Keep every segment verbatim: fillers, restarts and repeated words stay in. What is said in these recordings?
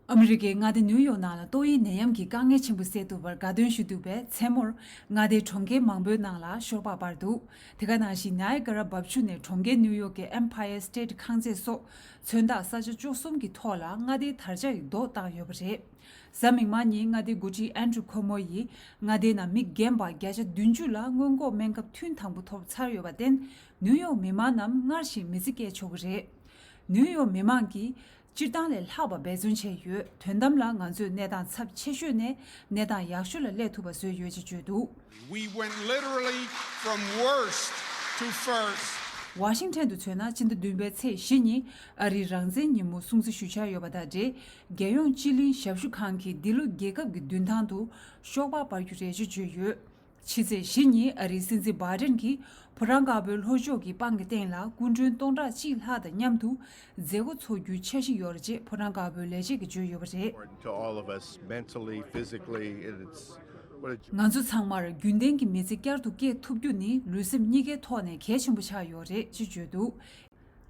ཨ་མི་རི་ཀའི་མངའ་སྡེ་ནིའུ་ཡོག་ནང་ལ་ཏོག་དབྱིབས་ནད་ཡམས་ཀྱི་དཀའ་ངལ་ཆེན་པོ་སེལ་ཐུབ་པར་དགའ་སྟོན་ཞུ་འདུག་པས། མཚན་མོར་མངའ་སྡེའི་གྲོང་ཁྱེར་མང་པོའི་ནང་ལ་ཤོག་སྦག་སྤར་འདུག་དེ་ག་ནང་བཞིན་ནའི་ཀ་ར་འབབ་ཆུ་ནས་གྲོང་ཁྱེར་ནིའུ་ཡོག་གི་Empire State ཁང་བརྩེགས་སོགས་མཚོན་རྟགས་ས་ཆ་བཅུ་གསུམ་གྱི་ཐོག་ལ་མངའ་སྡེའི་དར་ཆ་ཡི་རྡོ་བཏང་ཡོད་པ་རེད། གཟའ་མིག་དམར་ཉིན་མངའ་སྡེའི་འགོ་ཁྲིད་Andrew Cuomo ཡིས་མངའ་སྡེའི་ནང་མི་རྒན་པ་བརྒྱ་ཆ་བདུན་ཅུ་ལ་སྔོན་འགོག་སྨན་ཁབ་ཐུན་དང་པོ་ཐོབ་ཚར་ཡོད་པར་བརྟེན། ནིའུ་ཡོག་མི་མང་རྣམས་སྔར་བཞིན་མི་ཚེ་སྐྱེལ་ཆོག་གི་རེད། ནིའུ་ཡོག་མི་མང་གིས་སྤྱིར་བཏང་ལས་ལྷག་པ་འབད་བརྩོན་བྱས་ཡོད། དོན་དམ་ལ་ང་ཚོས་གནས་སྟངས་ཚབས་ཆེ་ཤོས་ནས་གནས་སྟངས་ཡག་ཤོས་ལ་སླེབས་ཐུབ་པ་བཟོས་ཡོད་ཅེས་བརྗོད་འདུག We went literally from worst to first. ཝ་ཤིང་ཊོན་དུ་མཚོན་ན། སྤྱི་ཟླ་བདུན་པའི་ཚེས་བཞི་ཉིན་ཨ་རིའི་རང་བཙན་ཉིན་མོ་སྲུང་བརྩི་ཞུ་འཆར་ཡོད་པ་དང་འབྲེལ། རྒྱལ་ཡོངས་སྤྱི་གླིང་ཞབས་ཞུ་ཁང་གིས་འདི་ལོ་རྒྱལ་ཁབ་ཀྱི་མདུན་ཐང་དུ་ཤོག་སྦག་སྤར་རྒྱུ་རེད་ཅེས་བརྗོད་ཡོད། ཕྱི་ཚེས་བཞི་ཉིན་ཨ་རིའི་སྲིད་འཛིན་བྷའི་ཌེན་གྱིས་ཕོ་བྲང་དཀར་པོའི་ལྷོ་ཕྱོགས་ཀྱི་པང་གི་སྟེང་ལ་སྐུ་མགྲོན་སྟོང་ཕྲག་གཅིག་ལྷག་དང་མཉམ་དུ་མཛད་སྒོ་འཚོགས་རྒྱུའི་འཆར་གཞི་ཡོད་རེད་ཅེས་ཕོ་བྲང་དཀར་པོའི་ལས་བྱེད་ཀྱིས་བརྗོད་ཡོད་པ་རེད། Important to all of us mentally, physically, and it's what a ང་ཚོ་ཚང་མར་རྒྱུན་ལྡན་གྱི་མི་ཚེ་བསྐྱར་དུ་སྐྱེལ་ཐུབ་རྒྱུ་ནི་ལུས་སེམས་གཉིས་ཀའི་ཐོག་ནས་གལ་ཆེན་པོ་ཆགས་ཡོད་རེད་ཅེས་བརྗོད་འདུག་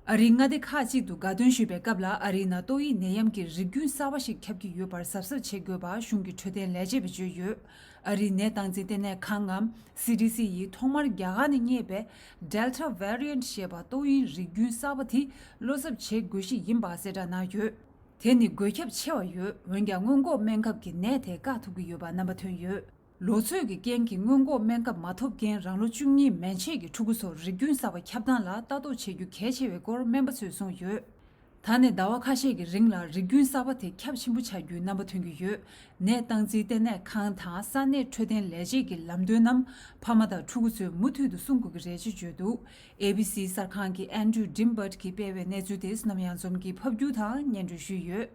ཨ་རིའི་མངའ་སྡེ་ཁག་ཅིག་ཏུ་དགའ་སྟོན་ཞུས་པའི་སྐབས་ལ། ཨ་རིའི་ནང་ཏོག་དབྱིབས་ནད་ཡམས་ཀྱི་རིགས་རྒྱུན་གསར་པ་ཞིག་ཁྱབ་ཀྱི་ཡོད་པར་གཟབ་གཟབ་བྱེད་དགོས་པ་གཞུང་གི་འཕྲོད་བསྟེན་ལས་བྱེད་པས་བརྗོད་ཡོད། ཨ་རིའི་ནད་སྟངས་འཛིན་ལྟེ་གནས་ཁང་ངམ་སི་ཌི་སི་ཡིས་ཐོག་མར་རྒྱ་གར་ནས་རྙེད་པའི་Delta variant ཞེས་པ་ཏོག་དབྱིབས་རིགས་རྒྱུན་གསར་པ་དེ་བློ་འཚབ་བྱེད་དགོས་གཞི་ཡིན་པ་གསལ་བསྒྲགས་གནང་ཡོད། དེ་ནི་འགོས་ཁྱབ་ཆེ་བ་ཡོད། འོན་ཀྱང་སྔོན་འགོག་སྨན་ཁབ་ཀྱིས་ནད་དེ་བཀག་ཐུབ་ཀྱི་ཡོད་པ་རྣམ་པ་ཐོན་ཡོད། ལོ་ཚོད་ཀྱི་རྐྱེན་གྱིས་སྔོན་འགོག་སྨན་ཁབ་མ་ཐོབ་མཁན་རང་ལོ་བཅུ་གཉིས་མན་ཆད་ཀྱི་ཕྲུ་གུ་ཚོར་རིགས་རྒྱུན་གསར་པ་ཁྱབ་སྟངས་ལ་ལྟ་རྟོག་བྱེད་རྒྱུ་གལ་ཆེ་བའི་སྐོར་སྨན་པ་ཚོས་གསུངས་ཡོད། ད་ནས་ཟླ་བ་ཁ་ཤས་ཀྱི་རིང་ལ་རིགས་རྒྱུན་གསར་པ་དེ་ཁྱབ་ཆེན་པོ་ཆགས་རྒྱུའི་རྣམ་པ་ཐོན་གྱི་ཡོད། ནད་སྟངས་འཛིན་ལྟེ་གནས་ཁང་དང་ས་གནས་འཕྲོད་བསྟེན་ལས་བྱེད་ཀྱི་ལམ་སྟོན་རྣམས་ཕ་མ་དང་ཕྲུ་གུ་ཚོས་མུ་མཐུད་དུ་སྲུང་དགོས་ཀྱི་རེད་ཅེས་བརྗོད་འདུག་ཨེ་བི་སི་གསར་ཁང་གི་Andrew Dymburt གིས་སྤེལ་བའི་གནས་ཚུལ་དེ་བསོད་ནམས་གཡང་འཛོམས་ཀྱིས་ཕབ་སྒྱུར་དང་སྙན་སྒྲོན་ཞུས་ཡོད།